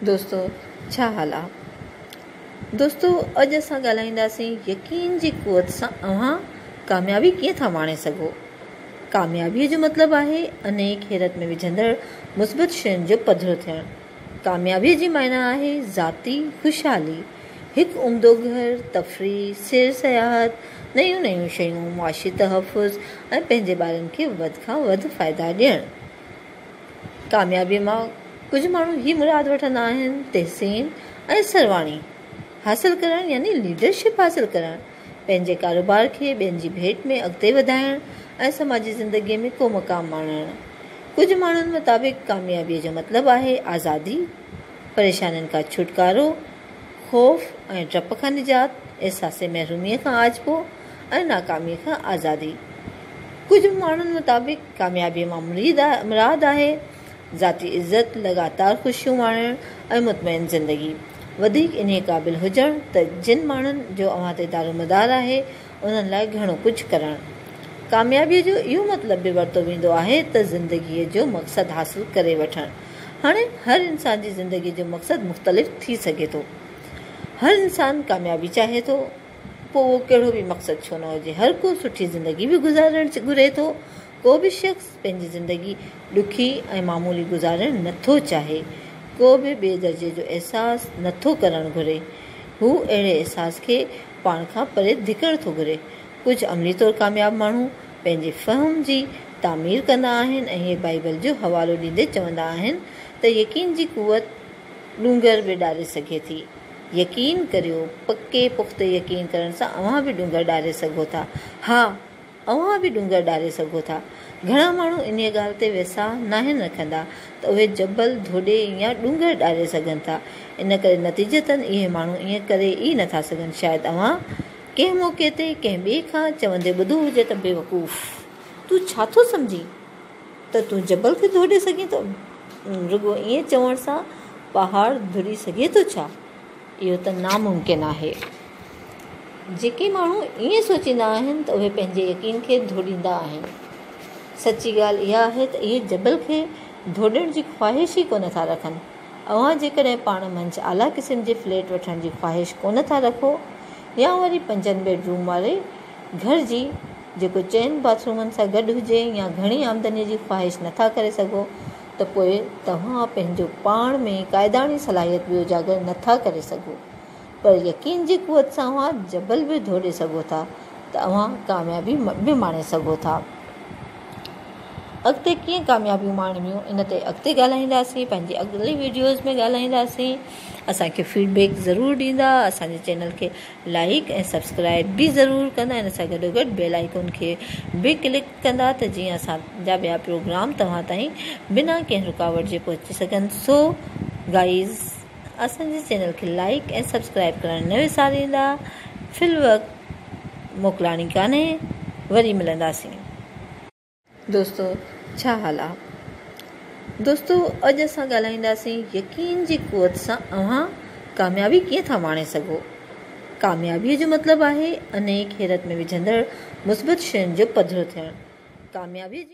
دوستو ڇا حال آ. دوستو اڄ اسان ڳالهائينداسين يقين جي قوت سان اوهان ڪاميابي ڪيئن ٿا ماڻي سگهو. ڪاميابيء جو مطلب آهي انيڪ حيرت ۾ وجهندڙ مثبت شين جو پڌرو ٿيڻ. ڪاميابيء جي معنيٰ آهي ذاتي خوشحالي، هڪ عمدو گهر، تفريح، سير سياحت، نيون نيون شيون، معاشي تحفظ ۽ پنهنجي ٻارن کي وڌ کان وڌ فائدا ڏيڻ. ڪاميابيء مان ڪجهه ماڻهو هي مراد وٺندا آهن تحسين ۽ سرواڻي حاصل ڪرڻ يعني ليڊرشپ حاصل ڪرڻ، پنهنجي ڪاروبار کي ٻين جي ڀيٽ ۾ اڳتي وڌائڻ ۽ سماجي زندگيء ۾ ڪو مقام ماڻڻ. ڪجهه ماڻهن مطابق ڪاميابيء جو مطلب آهي آزادي، پريشانين کان ڇوٽڪارو، خوف ۽ ڊپ کان نجات، احساس محروميء کان آجپو ۽ ناڪاميء کان آزادي. ڪجهه ماڻهن مطابق ڪاميابيء مان مراد آهي ذاتي عزت، لڳاتار خوشيون ماڻڻ ۽ مطمئن زندگي. وڌيڪ انهيء قابل هجڻ ته جن ماڻهن جو اوهان تي دارومدار آهي، انهن لاء گهڻو ڪجهه ڪرڻ. ڪاميابيء جو اهو مطلب به ورتو ويندو آهي ته زندگيء جو مقصد حاصل ڪري وٺڻ. هاڻي هر انسان جي زندگيء جو مقصد مختلف ٿي سگهي ٿو. هر انسان ڪاميابي چاهي ٿو، پوء اهو ڪهڙو به مقصد ڇو نه هجي. هر ڪو سٺي زندگي به گذارڻ گهري ٿو. ڪو به شخص پنهنجي زندگي ڏکي ۽ معمولي گذارڻ نه ٿو چاهي. ڪو به ٻئي درجي جو احساس نه ٿو ڪرڻ گهري. هو اهڙي احساس کي پاڻ کان پري ڌڪڻ ٿو گهري. ڪجهه عملي طور ڪامياب ماڻهو پنهنجي فهم جي تعمير ڪندا آهن ۽ اهي بائيبل جو حوالو ڏيندي چوندا آهن ته يقين جي قوت ڏونگر به ڏاري سگهي ٿي. يقين ڪريو، پڪي پختي يقين ڪرڻ سان اوهان به ڏونگر ڏاري سگهو ٿا. ها! اوهان به ڏونگر ڏاري سگهو ٿا. گهڻا ماڻهو انهيء ڳالهه تي ويساهه ناهن رکندا ته اهي جبل، ڌوڏي يا ڏونگر ڏاري سگهن ٿا. ان ڪري نتيجتاً اهي ماڻهو ائين ڪري ئي نٿا سگهن. شايد اوهان ڪنهن موقعي تي ڪنهن ٻئي کان چوندي ٻڌو هجي ته بيوقوف! تون ڇا ٿو سمجهين ته تون جبل کي ڌوڏي سگهين ٿو؟ رڳو ائين چوڻ سان پهاڙ ڌڏي سگهي ٿو ڇا؟ اهو ته ناممڪن آهي. جيڪي ماڻهو ائين سوچيندا آهن ته اهي پنهنجي يقين کي ڌوڏيندا آهن. سچي ڳالهه اها آهي ته اهي جبل کي ڌوڏڻ جي خواهش ئي ڪونه ٿا رکن. اوهان جيڪڏهن پاڻ منجهه اعليٰ قسم جي فليٽ وٺڻ جي خواهش ڪونه ٿا رکو يا وري پنجن بيڊ روم واري گهر جي جيڪو چئن باٿ رومن سان گڏ هجي يا گهڻي آمدني جي خواهش نٿا ڪري سگهو ته پوء توهان پنهنجو پاڻ ۾ قائداڻي صلاحيت به اجاگر نه ٿا ڪري سگهو. پر يقين جي قوت سان اوهان جبل به ڌوڏي سگهو ٿا ته اوهان ڪاميابي به ماڻي سگهو ٿا. اڳتي ڪيئن ڪاميابيون ماڻبيون ان تي اڳتي ڳالهائينداسين پنهنجي اڳلي ويڊيوز ۾ ڳالهائينداسين. اسان کي فيڊ بيڪ ضرور ڏيندا. اسان جي چينل کي لائيڪ ۽ سبسڪرائيب به ضرور ڪندا ان سان گڏو گڏ بيل آئيڪن کي به ڪلڪ ڪندا ته جيئن اسان جا ٻيا پروگرام توهان تائين بنا ڪنهن رڪاوٽ جي پهچي سگهن سو گائيز اسان جي چينل کي لائيڪ ۽ سبسڪرائيب ڪرڻ نه وساريندا في الوقت موڪلاڻي ڪانهي وري ملنداسين. دوستو ڇا حال آ. دوستو اڄ اسان ڳالهائينداسين يقين جي قوت سان اوهان ڪاميابي ڪيئن ٿا ماڻي سگهو. ڪاميابي جو مطلب آهي انيڪ حيرت ۾ وجهندڙ مثبت شين جو پڌرو ٿيڻ. ڪاميابي جي.